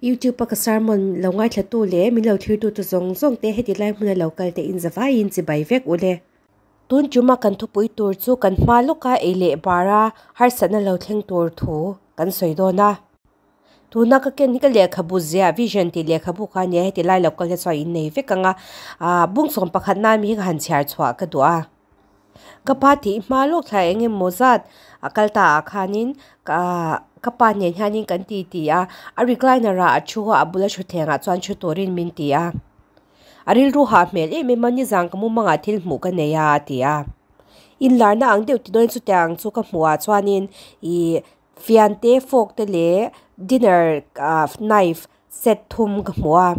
YouTube a ka sermon lo ngaithla tu leh min lo thlir tu te zawng zawng te heti lai hmuna lo kal te in zavaiin chibai vek ule. Tun tuma kan thupui tur chu kan hma lawka ei leh bara harsatna lo thleng tur thu kan sawi dawn a. Tuna ka ken hi ka lehkhabu ziah vision tih lehkhabu kha a nia heti lai lo kal te chuan in nei vek ang a ah bung sawm pakhat na ami hi ka han chhiar chhuah ka duh a. Ka pa tih hma lawk thla eng emaw zat a kal ta ah khanin ka pa nen hianin kan ti ti a, a recliner ah a thu a, a bula thutthleng ah chuan thu turin min ti a. A rilru hah hmel em em a, nizan ka mumangah thil hmuh ka nei a a ti a. Inlarna ang deuh ti dawn chutiang chu ka hmuh ah chuanin ih fian te fork te leh dinner ah knife set thum ka hmu a.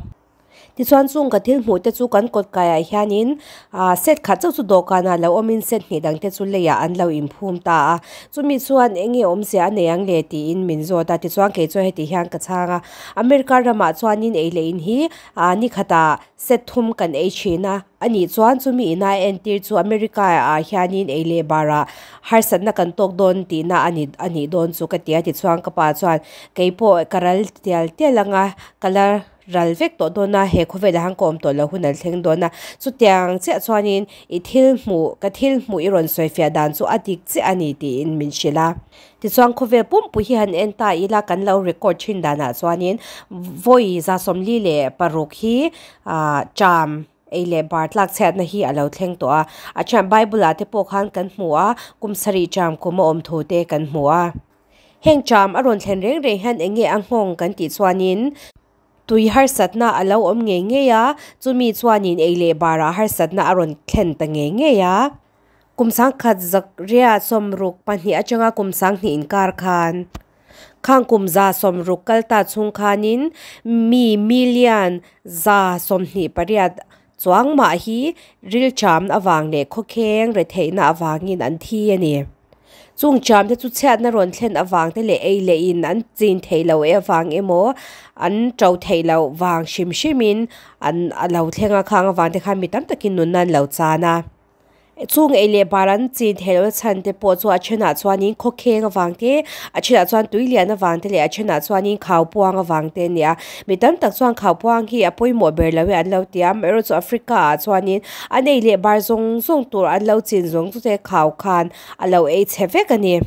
Tichuan chung ka thil hmuh te chu kan kawt kaiah hianin ah set khat chauh chu dawhkanah lo awmin set hnih dang te chu leiah an lo inphum ta a. Chumi chuan eng nge awmzia a nei ang le tiin min zawt a, tichuan kei chuan heti hian ka chhang a. America ramah chuanin ei leh in hi ah ni khatah set thum kan ei thin a, anih chuan chumi ina entir chu America ah hianin ei leh barah harsatna kan tawk dawn tihna a ni a nih dawn chu ka ti a. Tichuan ka pa chuan keipawh ka ral tial tial ang a, ka la ral vek tawh dawn a, he khawvelah hian ka awm tawh lo hun an thleng dawn a, chutiang chiah chuanin i thil hmuh, ka thil hmuh i rawn sawi fiah dan chu a dik chiah a ni tiin min hrilh a. Tichuan khawvel pumpui hi han en ta ila kan lo record thin danah chuanin vawi 46 hi ah ṭam ei leh bar tlak chhiatna hi a lo thleng tawh a, a thian bible ah te pawh khan kan hmu a, kum sarih ṭam kum a awm thu te kan hmu a. Heng ṭam a rawn thlen reng reng hian eng nge a nghawng kan tih chuanin tui harsatna a lo awm ngei ngei a, chumi chuanin ei leh barah harsatna a rawn thlen ta ngei ngei a. Kum sangkhat zak riat 62 atanga kum 2000 inkar khan khang kum 60 kal ta chhung khanin mi million 28 chuang mah hi rilṭam avang leh khawkheng retheihna avangin an thi a ni. Chung ṭam te chu chhiatna rawn thlen avang te leh ei leh in an chin theih loh e avang emaw an to theih loh vang hrim hrimin an a lo thleng a, khang avang te khan mi tam takin nunna an lo chan a. Chung ei leh bar an chin theih loh chhan te pawh chu a thenah chuanin khawkheng avang te, a thenah chuan tui lian avang te leh a thenah chuanin khau puang avang te a ni a. Mi tam tak chuan khau puang hi a pawimawh ber lo e an lo ti a, amaherawhchu Africa ah chuanin an ei leh bar zawng zawng tur an lo chin zawng chu te khau khan a lo ei chhe vek a ni.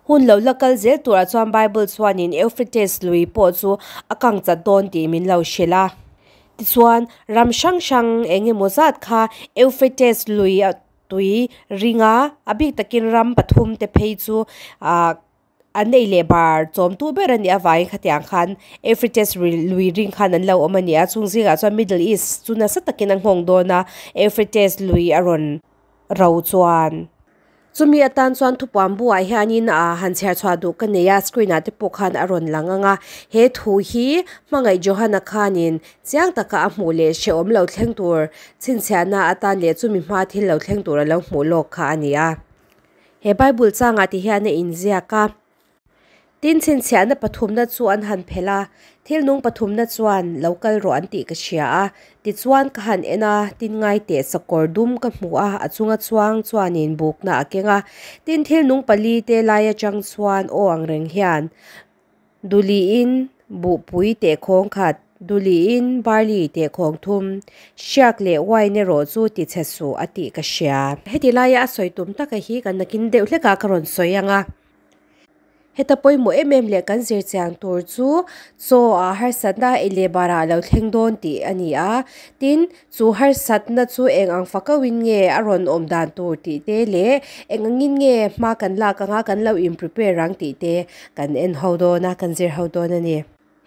Hun lo la kal zel turah chuan Bible chuanin Euphrates lui pawh chu a kang chat dawn tih min lo hrilh a. Tichuan, ram hrang hrang eng emaw zat kha Euphrates lui tui ringa a bik takin ram pathum te phei chu ah an ei leh bar chawmtu ber a nih avangin khatiang khan Euphrates lui ring khan an lo awm a ni a. Chung zingah chuan Middle East chu nasa takin a nghawng dawn a, Euphrates lui a rawn ro chuan. Chumi atan chuan thupuan buah hianin ah han chhiar chhuah duh ka nei a, screen ah te pawh khan a rawn lang ang a. He thu hi hmangaih Johana khanin chiang taka a hmuh leh hrehawm lo thleng tur chhinchhiahna atan leh chumi hma thil lo thleng tur a lo hmuh lawk kha a ni a. He Bible changah ti hian a inziak a. Tin, chhinchhiahna pathumna chu an han phelh a, thil nung pathumna chuan lo kal rawh an tih ka hria a. Tichuan ka han en a, tin ngai teh sakawr dum ka hmu a, a chunga chuang chuanin bukna a keng a. Tin, thil nung pali te lai atang chuan aw ang reng hian Duliin buhpui teh khawng khat, Duliin barley teh khawng thum, hriak leh wine erawh chu ti chhe suh a tih ka hria. Heti laia a sawi tum taka hi kan nakin deuh hlekah ka rawn sawi ang a. Heta pawimawh em em leh kan zir chiang tur chu chaw ah harsatna ei leh barah a lo thleng dawn tih a ni a. Tin, chu harsatna chu eng ang fakauhin nge a rawn awm dan tur tih te leh eng angin nge hma kan lak anga kan lo in prepare ang tih te kan en ho dawn a, kan zir ho dawn a ni.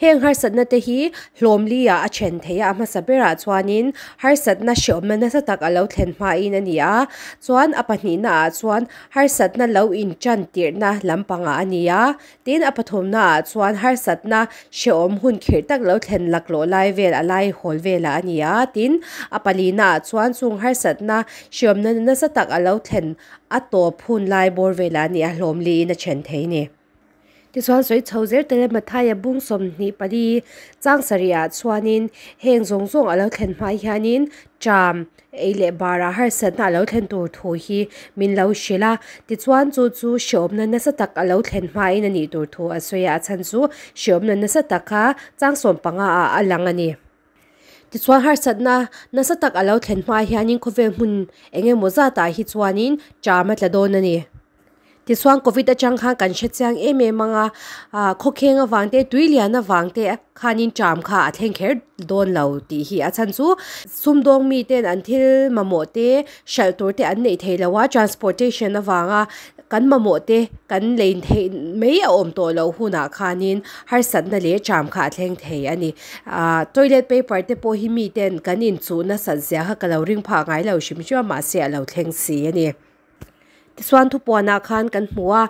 Heng harsatna te hi hlawm li ah a then thei a, a hmasa berah chuanin harsatna hreawmna nasa tak a lo thlen hmain a ni a, chuan a pahnihna ah chuan harsatna lo inchan tirhna lampangah a ni a, tin a pathumna ah chuan harsatna hreawm hun khirh tak lo thlen laklawh lai vel a lai hawl velah a ni a, tin a palina ah chuan chung harsatna hreawmna nasa tak a lo thlen a tawp hun lai bawr velah a ni a, hlawm liin a then thei a ni. Tichuan sawi chho zel tel Matthaia bung 24 chang sarihah chuanin heng zawng zawng a lo thlen hma hianin ṭam ei leh barah harsatna a lo thlen tur thu hi min lo hrilh a. Tichuan chu chu hreawmna nasa tak a lo thlen hmain a nih tur thu a sawi a, a chhan chu hreawmna nasa taka chang 15 ah a lang a ni. Tichuan harsatna nasa tak a lo thlen hma hianin khawvel hmun eng emaw zatah hi chuanin ṭam a tla dawn a ni. Tichuan Covid atang khan kan hre chiang em em ang a, ah khawkheng avang te tui lian avang te khanin ṭam kha a thleng kher dawn lo tih hi a chhan chu sumdawng miten an thil mamawh te hralh tur te an neih theih loh a transportation avanga kan mamawh te kan lei theih mai a awm tawh loh hunah khanin harsatna leh ṭam kha a thleng thei a ni. Ah toilet paper te pawh hi miten kan inchuh nasat zia kha ka lo ring phah ngai lo hrim hrim a mahse a lo thleng si a ni. Tichuan thupuanah khan kan hmu a,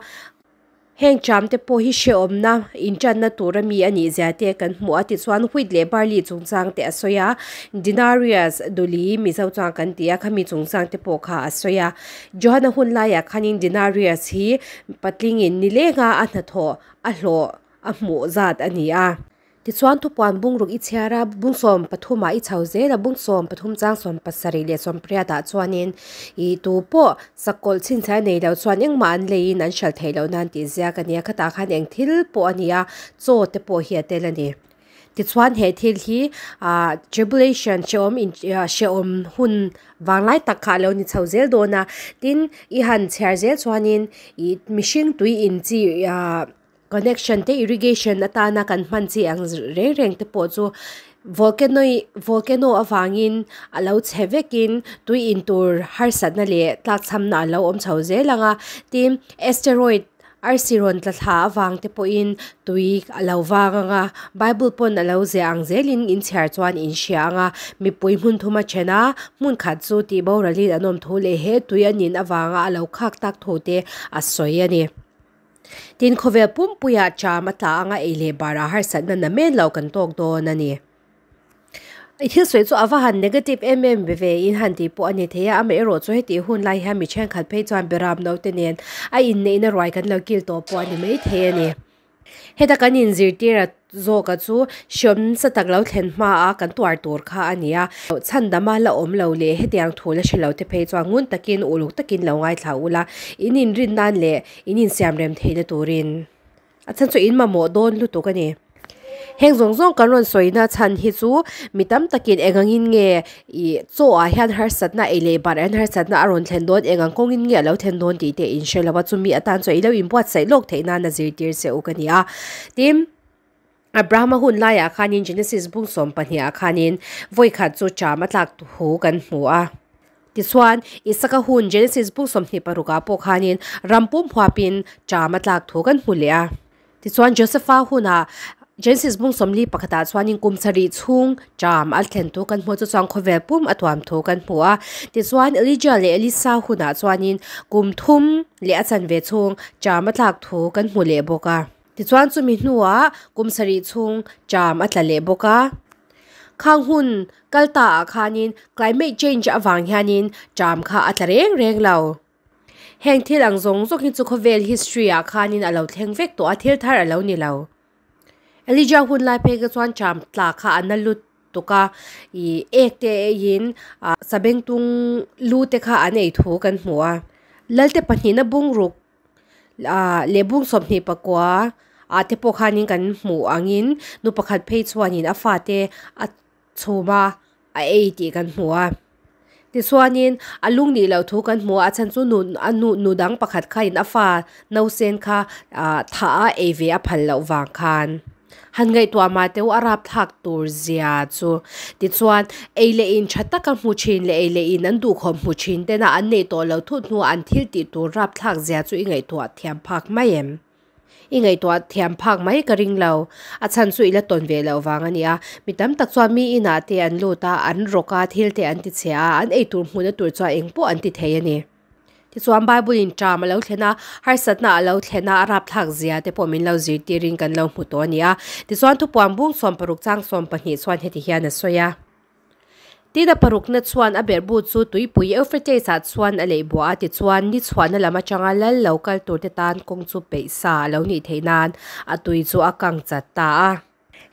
heng ṭam te pawh hi hrehawmna inṭanna tur ami a nih zia te kan hmu a, tichuan wheat leh barley chungchang te a sawi a, denarius duli Mizo chuan kan ti a, khami chungchang te pawh kha a sawi a. Johana hun laiah khanin denarius hi patlingin nilenga a hnathawh a hlawh a hmuh zat a ni a. Tichuan thupuan bungruk i chhiar a, bung 13 ah i chho zel a, bung 13 chang 70 leh 80 ah chuanin ih tu pawh sakawlh chhinchhiah nei lo chuan engmah an leiin an hralh theih loh nan tih ziak a ni a, khatah khan eng thil pawh a ni a, chaw te pawh hi a tel a ni. Tichuan he thil hi ah tribulation hrehawm in hrehawm hun vanglai tak kha a lo ni chho zel dawn a, tin i han chhiar zel chuanin ih mihring tui in chi ah. Connection te irrigation atana kan hman chi ang reng reng te pawh chu volcano volcano avangin a lo chhe vekin tui in tur harsatna leh tlakchhamna a lo awm chho zel ang a tin asteroid arsi rawn tla thla avang te pawhin tui a lo vang ang a bible pawn a lo ziah ang zelin in chhiar chuan in hria ang a mipui hmun thum a then a hmun khat chu tih boralin an awm thu leh he tui a nin avanga a lo khak tak thu te a sawi a ni. Tin, khawvel pumpuiah ṭam a tla anga ei leh barah harsatna na men lo kan tawk dawn a ni. I thil sawi chu a va han negative em em ve ve in han tih pawh a ni thei a, amaherawh chu hetih hun lai hian mi thenkhat phei chuan beram naute nen a inneihna ruai kan lo kil tawh pawh a ni maithei a ni. Heta kan inzirtir a zawka chu hriawm nasa tak lo thlen hma a kan tuar tur kha a ni a. Chhandama la awm lo leh hetiang thu la hre lo te phei chuan ngun takin uluk takin lo ngaithla ula, in inrin nan leh in insiamrem theihna turin a chhan chu in mamawh dawn lutuk a ni. Heng zawng zawng kan rawn sawina chhan hi chu mi tam takin eng angin nge ih chaw ah hian harsatna ei leh barh hian harsatna a rawn thlen dawn eng ang kawngin nge a lo thlen dawn tih te in hre lo a chumi atan chuan i lo inbuatsaih lawk theih nan a zirtir che u ka ni a. Tin, Abrahama hun laiah khanin Genesis bung 12 ah khanin vawi khat chu ṭam a tlak thu kan hmu a. Tichuan, Isaka hun Genesis bung 26 ah pawh khanin ram pum huapin ṭam a tlak thu kan hmu leh a. Tichuan, Josepha hunah Genesis bung 41 ah chuanin kum sarih chhung ṭam a thlen thu kan hmu a, chu chuan khawvel pum a tuam thu kan hmu a. Tichuan, Elijah leh Elisa hunah chuanin kum thum leh a chanve chhung ṭam a tlak thu kan hmu leh bawk a. Tichuan, chumi hnuah kum sarih chhung ṭam a tla leh bawk a. Khang hun kal ta ah khanin climate change avang hianin ṭam kha a tla reng reng lo. Heng thil ang zawng zawng hi chu khawvel history ah khanin a lo thleng vek tawh a, thil thar a lo ni lo. Elijah hun lai phei kha chuan ṭam tla kha a na lut tuk a, ih ek te eiin ah sabengtung lu te kha an ei thu kan hmu a. Lalte pahnihna bungruk ah leh bung 29 ah te pawh khanin kan hmuh angin nu pakhat phei chuanin a fate a chhum a, a ei tih kan hmu a. Tichuanin a lung nih loh thu kan hmu a, a chhan chu nu a nu nu dang pakhat khain a fa nausen kha ah thah a ei ve a phal loh vang khan. Han ngaihtuah mah teh u a rapthlak tur zia chu. Tichuan ei leh in tha taka hmu thin leh ei leh in an duhkhawp hmu thin tena an neih tawh loh thut hnuah an thil tih tur rapthlak zia chu i ngaihtuah thiam phak mai em? I ngaihtuah thiam phak mai ka ring lo. A chhan chu i la tawn ve loh vang a ni a. Mi tam tak chuan mi inah te an lut a, an rawk a, thil te an ti chhe a, an ei tur hmuhna tur chuan eng pawh an ti thei a ni. Tichuan Bible in ṭam a lo thlen a, harsatna a lo thlen a, a rapthlak zia te pawh min lo zirtirin kan lo hmu tawh a ni a. Tichuan thupuan bung 60 chang 12 chuan heti hian a sawi a. Tin, a parukna chuan a berhbu chu tuipui Eufrates-ah chuan a leih buah a, tichuan ni chhuahna lam atanga lal lo kal turte tan kawng chu peih sa a lo nih theih nan a tui chu a kang chat ta a.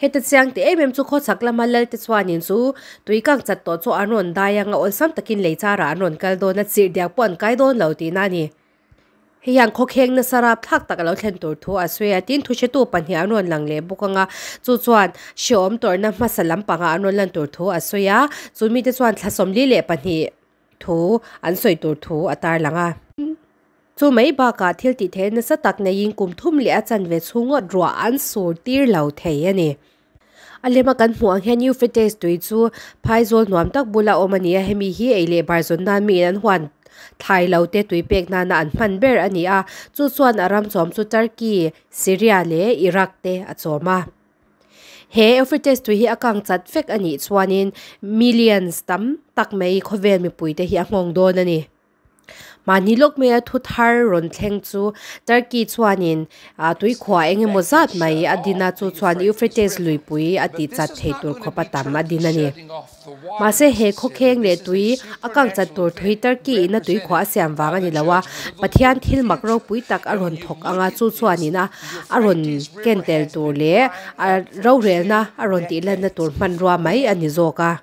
Heta chiang teh em em chu khawchhak lama lalte chuanin chu tui kang chat tawh chu an rawn dai anga awlsam takin lei charah an rawn kal dawn a, chirhdiak pawh an kai dawn lo tihna a ni. Hei hian khawkheng nasa rapthlak tak a lo thlen tur thu a sawi a, tin thuhretu pahnih an rawn lang leh bawk ang a, chu chuan hrehawm tawrhna hmasa lampangah an rawn lan tur thu a sawi a, chu mite chuan thla 42 thu an sawi tur thu a tarlang a. Chu mai bakah thil tih theih nasa tak neiin kum thum leh a chanve chhung ngawt ruah an sur tir lo thei a ni. A lema kan hmuh ang hian Euphrates tui chu phaizawl nuam tak bula awm a ni a, hemi hi ei leh bar zawn nan miin an huan thlai lo te tui pek nana an hman ber a ni a, chu chuan a ram chawm chu Turkey, Syria leh Iraq te a chawm a. He Euphrates tui hi a kang chat vek a nih chuanin millions tam tak mai khawvel mipuite hi a nghawng dawn a ni. Mahni lawk maia thu thar rawn thleng chu Turkey chuanin tuikhuah eng emaw zat mai a din a, chu chuan Euphrates luipui a tih chat thei tur khawp a tam a din a ni. Mahse he khawkheng leh tui a kang chat tur thu hi Turkey in a tuikhuah a siam vang a ni lo a, Pathian thil mak ropui tak a rawn thawk ang a, chu chuanin a a rawn ken tel tur leh a rorelna a rawn tih lanna tur hmanrua mai a ni zawk a.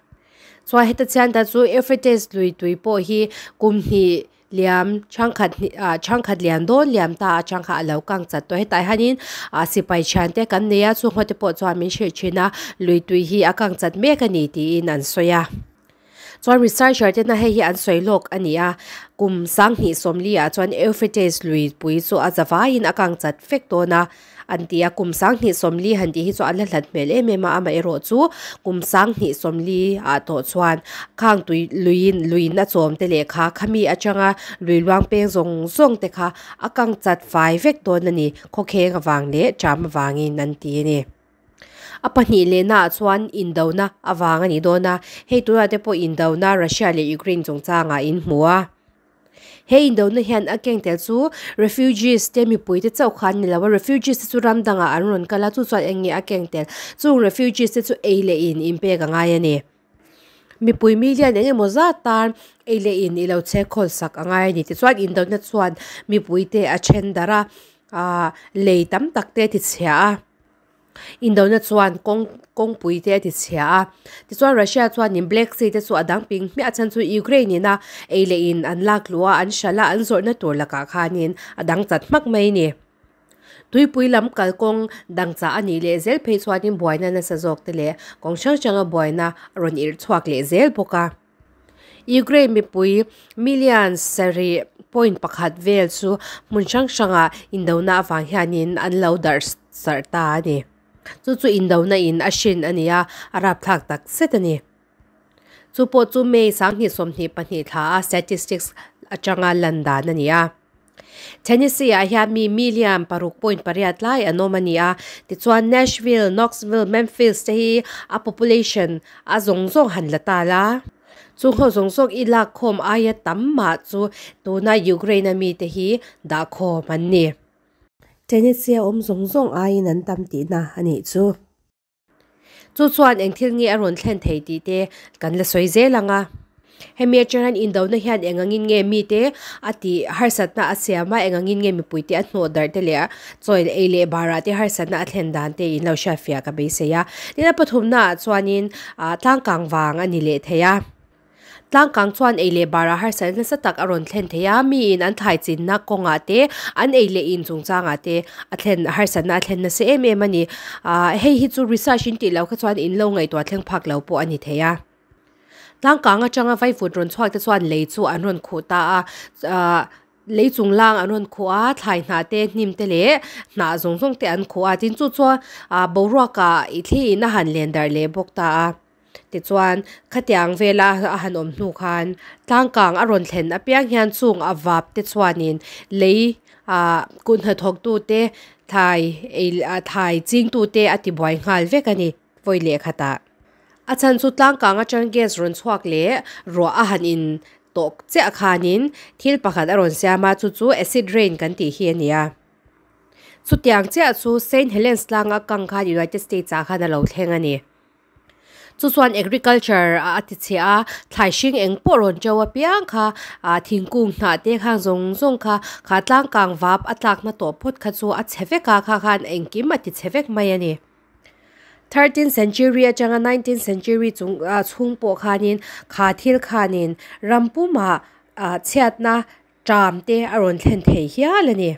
Chuan heta chian ta chu Euphrates lui tui pawh hi kum hnih liam chhangkhat ah chhangkhat lian dawn liam ta a changkha a lo kang chat tawh hetah hianin ah sipai thian te kan nei a chungho te pawh chuan min hrilh thin a lui tui hi a kang chat mek a ni tiin an sawi a chuan researcher tena hei hi an sawi lawk a ni a kum 2040 ah chuan Euphrates lui pui chu a zavaiin a kang chat vek dawn a. An ti a, kum 2040 han tih hi chu an la hlat hmel em em a, amaherawh chu kum 2040 ah tawh chuan khang tui luiin luiin a chawm te leh kha khami atanga lui luang peng zawng zawng te kha a kang chat fai vek dawn a ni, khawkheng avang leh ṭam avangin an ti a ni. A pahnih lehna ah chuan indona avang a ni dawn a, hei tunah te pawh indona Russia leh Ukraine chungchangah in hmu a. He indona hian a keng tel chu refugees te mipui te chauh kha an ni lo a, refugees te chu ram dangah an rawn kal a, chu chuan eng nge a keng tel? Chung refugees te chu ei leh in inpek a ngai a ni. Mipui million eng emaw zat tan ei leh in i lo chhekhawl sak a ngai a ni. Tichuan indona chuan mipui te a then darh a, aah lei tam tak te a tichhia a. Indona chuan kawng kawngpui te a ti chhia a, tichuan Russia chuanin Black Sea te chu a dang ping hmiah chhan chu Ukraine in a ei leh in an lak luh a, an hralh a, an zawrhna tur lakah khanin a dang chat hmak mai a ni. Tuipui lam kalkawng dang chah a nih leh zel phei chuanin buaina nasa zawk te leh kawng hrang hranga buaina a rawn irh chhuak leh zel bawk a. Ukraine mipui million sarih point pakhat vel chu hmun hrang hrangah indona avang hianin an lo darh sarh ta a ni. Chu chu indona in a hrin a ni a, a rapthlak tak zet a ni. Chu pawh chu May 2022 thla a statistics atanga lan dan a ni a. Tennessee ah hian mi million paruk point pariat lai an awm a ni a, tichuan Nashville, Knoxville, Memphis te hi a population a zawng zawng han la ta la. Chung ho zawng zawng i lak khawm aia tam mah chu tuna Ukraine a mite hi dah khawm an ni. Tennessee a awm zawng zawng aiin an tam tihna a nih chu. Chu chuan eng thil nge a rawn thlen thei tih te kan la sawi zel ang a. Hemi atang hian indona hian eng angin nge mite a tih harsatna a siam a, eng angin nge mipuite a hnawh darh te leh chawi ei leh barah te harsatna a thlen dan te in lo hriatfiah ka beisei a. Tin a pathumna ah chuanin ah tlangkang vang a ni leh thei a. Tlangkang chuan ei leh barah harsatna nasa tak a rawn thlen thei a, miin an thlai chinna kawngah te, an ei leh in chungchangah te a thlen harsatna a thlen nasa em em a ni. Ahh hei hi chu research in tih loh kha chuan in lo ngaihtuah thleng phak lo pawh a ni thei a. Tlangkang atanga vaivut rawn chhuak te chuan lei chu an rawn khuh ta a, ahh lei chung lang an rawn khuh a, thlai hnah te, hnim te leh hnah zawng zawng te an khuh a, tin chu chuan ahh boruakah i thli in a han len darh leh bawk ta a. Tichuan, khatiang vela a han awm hnu khan tlangkang a rawn thlen apiang hian chung a vap te chuanin lei ah kut hnathawk tute thlai ei thlai ching tute a ti buai nghal vek a ni vawi leh khatah. A chhan chu tlangkang atang gas rawn chhuak leh ruah a han in tawk chiah khanin thil pakhat a rawn siam a, chu chu acid rain kan tih hi a ni a. Chutiang chiah chu Saint Helens tlanga kang khan United States ah khan a lo thleng a ni. Chu chuan agriculture a ti chhe a, thlai hring eng pawh rawn to apiang kha ah thingkung hnah te khang zawng zawng kha kha tlang kang vap a tlakna tawh phawt kha chu a chhe vek a kha khan engkim a ti chhe vek mai a ni. Thirteenth century atanga nineteenth century chung ah chhung pawh khanin kha thil khanin ram pumah ah chhiatna ṭam te a rawn thlen thei hial a ni.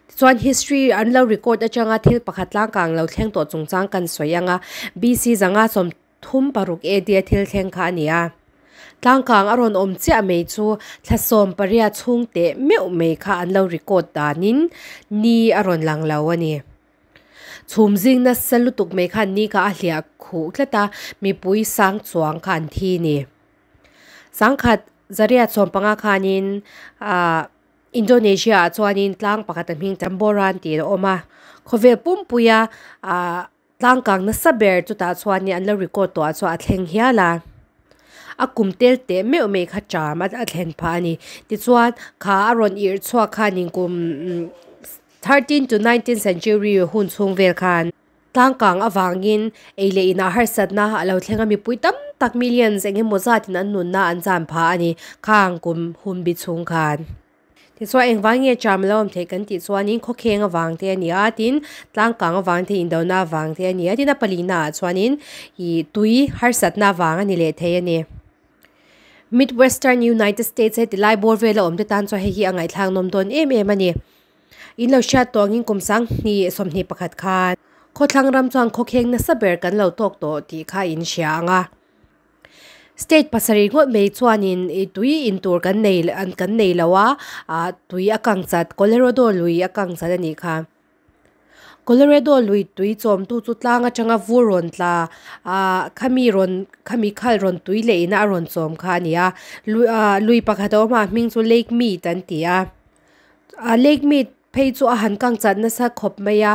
Tichuan history an lo record atanga thil pakhat tlangkang lo thleng tawh chungchang kan sawi ang a, BC 536 AD a thil thleng kha a ni a. Tlangkang a rawn awm chiah mai chu thla 18 chhung teh meuh mai kha an lo record danin ni a rawn lang lo a ni. Chhum zing nasa lutuk mai khan ni kha a hliah khuh tlat a, mipui sang chuang kha an thi a ni. 1815 khanin ah Indonesia ah chuanin tlang pakhat a hming Tambora an tih a awm a, khawvel pumpuia ah tlang kang nasa ber chutah chuanin an lo record tawh ah chuan a thleng hial a, a kum tel teh meuh mai kha ṭam a thlen phah a ni. Tichuan kha a rawn irh chhuak khanin kum 13 to 19 century hun chhung vel khan. Tlangkang avangin ei leh inah harsatna a lo thleng a, mipui tam tak millions eng emaw zatin an nunna an zan phah a ni khang kum hun bi chhung khan. Tichuan engvang nge ṭam lo awm theih kan tih chuanin khawkheng avang te a ni a, tin tlangkang avang te indona avang te a ni a, tin a palina ah chuanin ih tui harsatna avang a ni leh thei a ni. Midwestern United States heti lai bawr vela awm te tan chuan hei hi a ngaihthlak nawm dawn em em a ni. In lo hriat tawh angin kum 2021 khan khawthlang ram chuan khawkheng nasa ber kan lo tawk tawh tih kha in hria ang a. State pasarih ngawt mai chuanin ih tui in tur kan nei kan nei lo a, ah tui a kang chat Colorado lui a kang chat a nih kha. Colorado lui tui chawmtu chu tlang atanga vur rawn tla ah khami rawn khami khal rawn tui leh ina a rawn chawm kha a ni a. Lui ah lui pakhat a awm a a hming chu Lake Mead an ti a. A lake mead phei chu a han kang chat nasa khawp mai a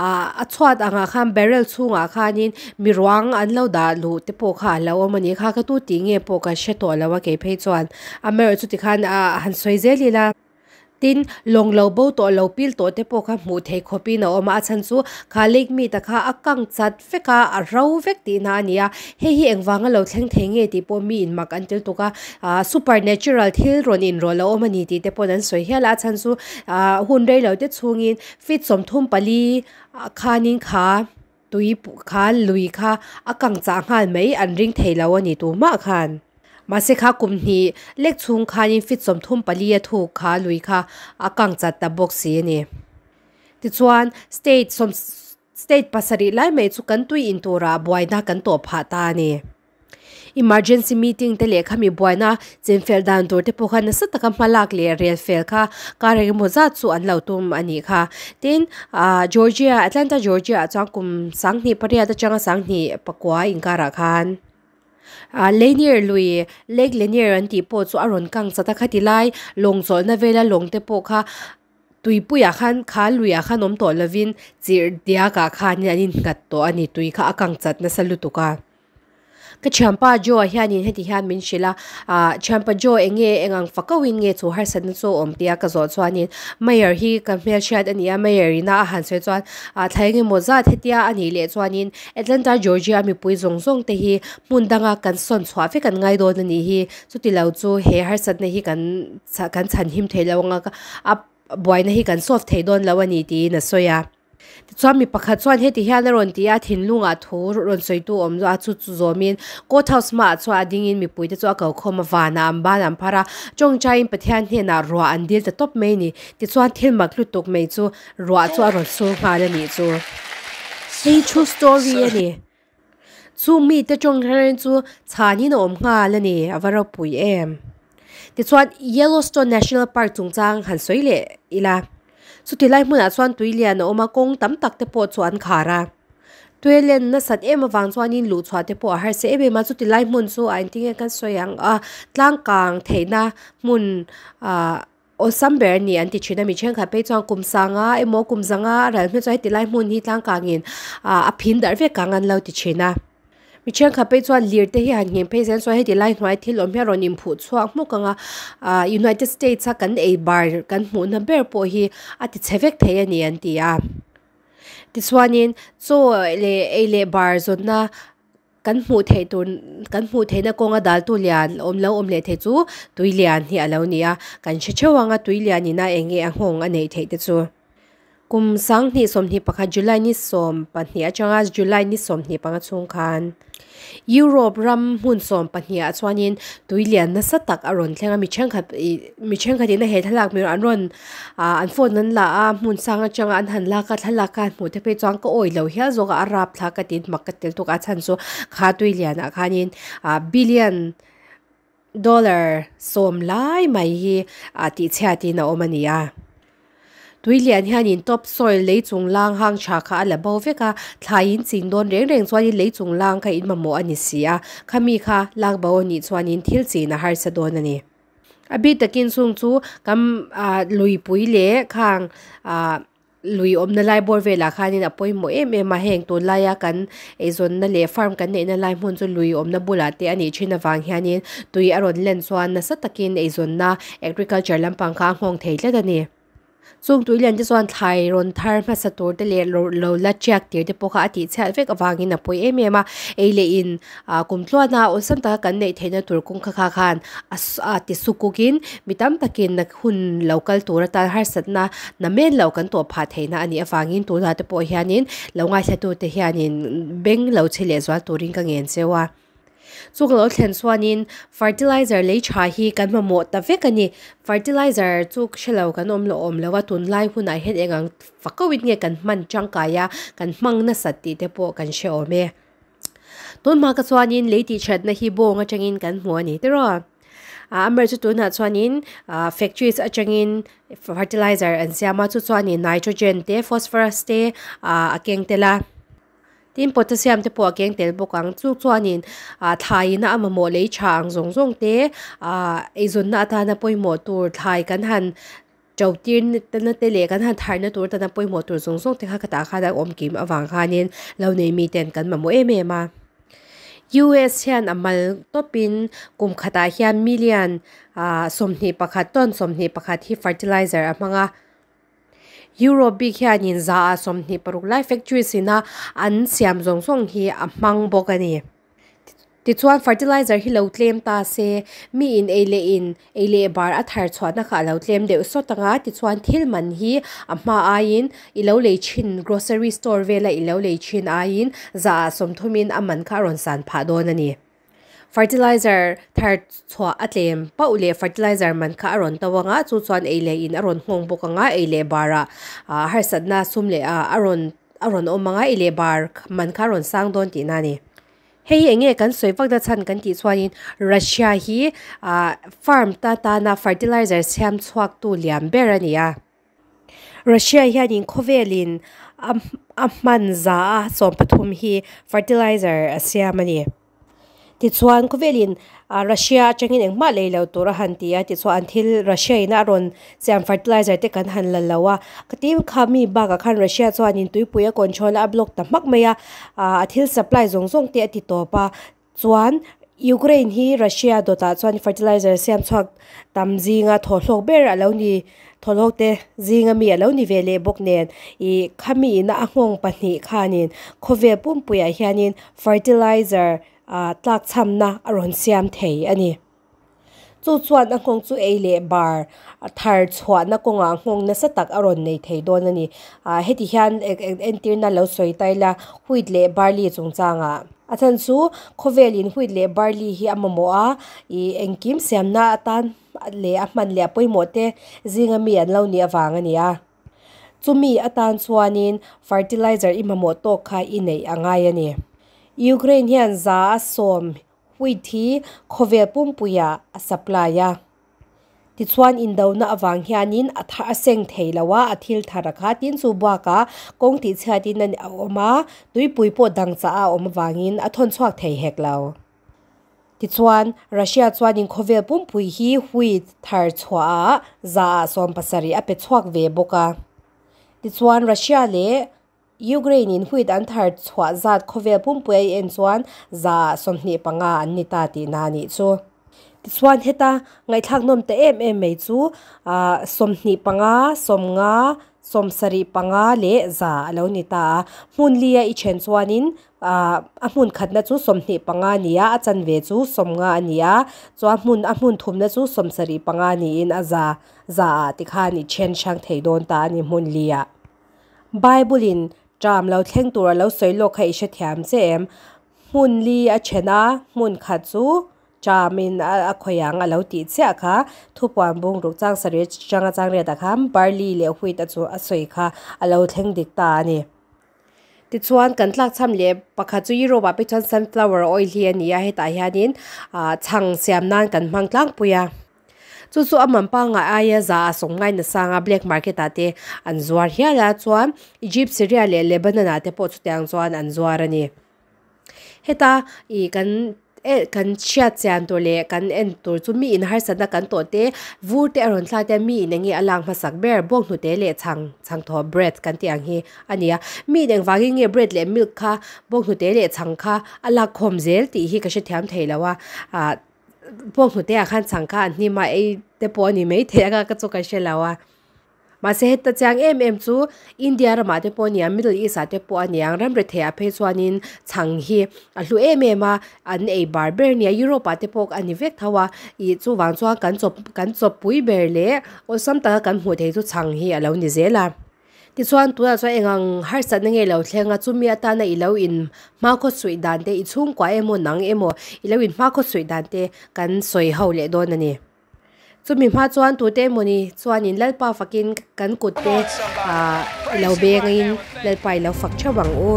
ah a chhuat angah khan barrel chhungah khanin mi ruang an lo dah luh te pawh kha a lo awm a ni kha ka tu tih nge pawh ka hre tawh lo a kei phei chuan amaherawhchu chu tikhan ah han sawi zel ila tin lawng lo bo tawh lo pil tawh te pawh kha hmuh theih khawpin a awm a a chhan chu kha lake mead a kha a kang chat vek a a ro vek tihna a ni a hei hi engvanga lo thleng thei nge tih pawh mi in mak an tel tuk a ah supernatural thil rawn inrawlh a awm a ni tih te pawh an sawi hial a a chhan chu ah hun rei lo te chhungin feet 34 khanin kha tui kha lui kha a kang chah nghal mai an ring thei lo a ni tumah khan mahse kha kum hnih lek chhung khanin feet 34 a thuk kha lui kha a kang chat ta bawk si a ni tichuan state sawm State pasarih lai mai chu kan tui in turah buaina kan tawh phah ta a ni. Emergency meeting te leh khami buaina chenfel dan tur te pawh kha nasa taka hma lak leh rel fel kha kar engemaw zat chu an lo tum a nih kha. Tin, ah Georgia, Atlanta Georgia ah chuan kum 2008 atanga 2009 inkarah khan ah Lanier lui, Lake Lanier an tih pawh chu a rawn kang chat a, khati lai lawng chawlhna vela lawng te pawh kha Tuipuiah khan kha luiah khan awm tawh lovin chirh diakah khanin an innghat tawh a ni, tui kha a kang chat nasa lutuk a. Ka thianpa Joe-a hianin heti hian min hrilh a, ah thianpa Joe eng nge eng ang fakauhin nge chu harsatna chu a awm tia ka zawh chuanin Mayor hi ka hmelhriat a ni a, Mayor ina a han sawi chuan ah thla eng emaw zat hetia a nih leh chuanin Atlanta Georgia a mipui zawng zawng te hi hmun danga kan sawn chhuah vek an ngai dawn a nih hi, chuti lo chu he harsatna hi kan kan chhanhim thei lo anga a buaina hi kan solve thei dawn lo a ni tiin a sawi a. Tichuan mi pakhat chuan heti hian a rawn ti a, thinlungah thu rawn sawitu awm a chu chu zawmin court house hmaah chuan a dingin mipuite chu a ko khawm a, vanah an ban an phar a, tawngtaiin Pathian hnenah ruah an dil ta tawp mai a ni. Tichuan thil mak lutuk mai chu ruah chu a rawn sur nghal a nih chu. Hei true story a ni. Chu mite tawngtaiin chu chhanin a awm nghal a ni, a va ropui em. Tichuan Yellowstone National Park chungchang han sawi leh ila. Chuti lai hmunah chuan tui lian a awm a, kawng tam tak te pawh chu an khar a. Tui len nasat em avang chuanin luhchhuah te pawh a harsa em em a, chuti lai hmun chu a engtin nge kan sawi ang a, tlangkang theihna hmun ah awlsam ber a ni an ti thin a, mi thenkhat phei chuan kum sanga emaw kum zanga a ral hmel chuan heti lai hmun hi tlangkangin ah a phin darh vek ang an lo ti thin a. Mi thenkhat phei chuan lir te hi han ngheng phei zel chuan heti lai hnuai thil awm hi a rawn inphuh chhuak hmuk ang a, ah United States a kan ei bar kan hmuhna ber pawh hi a ti chhe vek thei a ni an ti a. Tichuanin chaw leh ei leh bar zawnna. Kan hmuh theih tur kan hmuh theihna kawnga daltu lian awm lo awm leh thei chu tui lian hi a lo ni a, kan hre theuh ang a tui lian ina eng nge a nghawng a neih theih te chu. Kum 2021 July ni 12 atanga July ni 25 chhung khan Europe ram hmun 12 ah chuanin tui lian nasa tak a rawn thleng a, mi thenkhat ih mi thenkhat in a he thlalak hmel an rawn ah an phone an la a hmun sang atanga an han lak a thlalak khan hmuh te phei chuan ka awih lo hial zawk a a rap thlak ka tiin mak ka tel tuk a a chhan chu kha tui lianah khanin ah billion dollar sawm lai mai hi ah tih chhiatin a awm a ni a. Tui lian hianin top soil lei chung lang hang tha kha a la bo vek a, thlai in ching dawn reng reng chuanin lei chung lang kha in mamawh a ni si a, khami kha lak bo a nih chuanin thil chin a harsa dawn a ni. A bik takin chung chu kam ah luipui leh khang ah Lui awmna lai bawr velah khanin a pawimawh em em a, heng tunlaia kan eizawnna leh farm kan neihna lai hmun chu lui awmna bulah te a nih thin avang hianin tui a rawn len chuan nasa takin eizawnna agriculture lampang kha a nghawng thei tlat a ni. Chung tui lian te chuan thlai rawn thar hmasa tur te leh lo la tiak tir te pawh kha a tih chhiat vek avangin a pawi em em a, ei leh in Ah kum tluana awlsam taka kan neih theihna tur kawngka kha khan a a ti sukukin mi tam takin na hun lo kal tur atan harsatna na men lo kan tawh phah theihna a nih avangin tunah te pawh hianin lo ngaithlatute hianin beng lo chhe leh zual turin ka ngen cheu a. Chu ka lo thlen chuanin fertilizer lei tha hi kan mamawh ta vek a ni. Fertilizer chu hrelo kan awm lo awm lo a, tunlai hunah hian eng ang fakauhin nge kan hman tangkai a, kan hmang nasat tih te pawh kan hre awm e. Tun hma ka chuanin lei tih thatna hi bawng atangin kan hmu a ni tiraw. Ah amaherawhchu chu tunah chuanin ah factories atangin fertilizer an siam a chu chuanin nitrogen te phosphorus te ah a keng tel a tin potassium te pawh a keng tel bawk ang chu chuanin ah thlai ina a mamawh lei tha ang zawng zawng te ah eizawnna atana pawimawh tur thlai kan han To tir na te leh kan han tharna tur tana pawimawh tur zawng zawng te kha ka tah khan a awm kim avang khanin lo nei mi ten kan mamawh em em a. US hian a mal tawpin kum khatah hian million 21 ton 21 hi fertilizer a hmang a. Europe bik hianin za ah 26 lai factories ina an siam zawng zawng hi a hmang bawk a ni. Tichuan fertilizer hi lo tlem ta se, mi in ei leh in ei leh bar a thar chhuahna kha a lo tlem deuh sawt ang a, tichuan thil man hi a hma aiin i lo lei thin grocery store vela i lo lei thin aiin za ah sawmthumin a man kha a rawn san phah dawn a ni. Fertilizer thar chhuah a tlem pauh leh fertilizer man kha a rawn to ang a, chu chuan ei leh in a rawn nghawng bawk ang a, ei leh barah harsatna sum leh a rawn a rawn awm ang a, ei leh bar man kha a rawn sang dawn tihna a ni. Hei hi enge kan sawi vak na chhan kan tih chuanin Russia hi ah farm ta tana fertilizer siam chhuak tu lian ber a ni a. Russia hianin khawvelin a a hman za a 13 hi fertilizer a siam a ni. Tichuan khawvelin ah Russia atangin engmah lei lo tur a han ti a tichuan an thil Russia in a rawn siam fertilizer te kan han la lo a. Ka tim kha mi bakah khan Russia chuanin tuipui a control a a block ta hmak mai a. Ah a thil supply zawng zawng te a ti tawp a, chuan Ukraine hi Russia dawtah chuan fertilizer siam chhuak tam zinga thawhlawk ber a lo ni, thawhlawk te zinga mi a lo ni ve leh bawk nen ih khami ina a nghawng pahnih khanin khawvel pumpuiah hianin fertilizer ah tlak chhamna a rawn siam thei a ni. Chu chuan a nghawng chu ei leh bar thar chhuahna kawngah nghawng nasa tak a rawn nei thei dawn a ni. Ah heti hian entirna lo sawi ta ila wheat leh barley chungchangah a chhan chu khawvelin wheat leh barley hi a mamawh a, ih engkim siamna atan leh a hman leh a pawimawh te zinga mi an lo nih avang a ni a. Chumi atan chuanin fertilizer i mamawh tawk kha i neih a ngai a ni. Ukraine hian za a sawm Wheat hi khawvel pumpuiah a supply a. Tichuan indona avang hianin a thar a seng thei lo a, a thil thar a kha tin chu bakah kawng tihchhiatin a awm a, tuipui pawh dang chah a awm avangin a thawn chhuak thei hek lo. Tichuan Russia chuanin khawvel pumpui hi wheat thar chhuahah za ah 70 a pe chhuak ve bawk a. Tichuan Russia leh Ukraine in wheat an thar chhuah zat khawvel pumpui a i en chuan 25% an ni ta tihna a nih chu. Tichuan heta ngaihthlak nawm ta em em mai chu ah 25, 50, 75 leh za a lo ni ta a. Hmun li a i then chuanin ah a hmun khatna chu 25 a ni a, a chanve chu 50 a ni a, chuan hmun a hmun thumna chu 75 niin a za za ah tikhan i then hrang thei dawn ta a ni hmun li ah. Bible in ṭam lo thleng tur a lo sawi lawk kha i hrethiam che em? Hmun li a then a, hmun khat chu ṭamin a khawi ang a lo tih chiah kha thupuan bung ruk chang sarih atanga chang riatah khan barley leh wheat a chu a sawi kha a lo thleng dik ta a ni. Tichuan kan tlak cham leh pakhat chu Europe ah pawh chuan sunflower oil hi a ni a, hetah hianin ah chhang siam nan kan hmang tlangpui a. Chu chu a man pangngai aia za a sawm ngai nasang a black market ah te an zuar hial a chuan Egypt, Syria leh Lebanon ah te pawh chutiang chuan an zuar a ni. Heta ih kan eh kan hriat chian tur leh kan en tur chu mi in harsatna kan tawh te vur te a rawn thlak te mi in enge a lak hmasak ber bawnghnute leh chhang chhang thaw bread kan tih ang hi a ni a mi in engvangin nge bread leh milk kha bawnghnute leh chhang kha a lak khawm zel tih hi ka hrethiam thei lo a ah bawnghnute ah khan chhang kha an hnim a ei te pawh a ni maithei anga ka chu ka hre lo a. Mahse heta chiang em em chu India ramah te pawh a ni ang, Middle East ah te pawh a ni ang, ram rethei ah phei chuanin chhang hi a hlu em em a, an ei bar ber a nia, Europe ah te pawh a ni vek tho a, ih chuvang chuan kan chawp kan chawppui ber leh awlsam taka kan hmuh theih chu chhang hi a lo ni zel a. Tichuan tunah chuan eng ang harsatna nge lo thleng a, chumi atana i lo in hmakhaw suih dan te, i chhungkua emaw nang emaw i lo in hmakhaw suih dan te kan sawi ho leh dawn a ni. Chumi hma chuan tute emawni chuanin Lalpa fakin kan kut te ah i lo bengin Lalpa i lo fak theuh ang u.